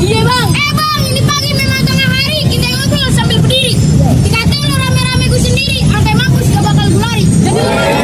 Iya bang. Bang, ini pagi memang tengah hari. Kita ngobrol sambil berdiri. Dikatain lo rame-rame gue sendiri. Sampai mampus gak bakal gue lari. Jadi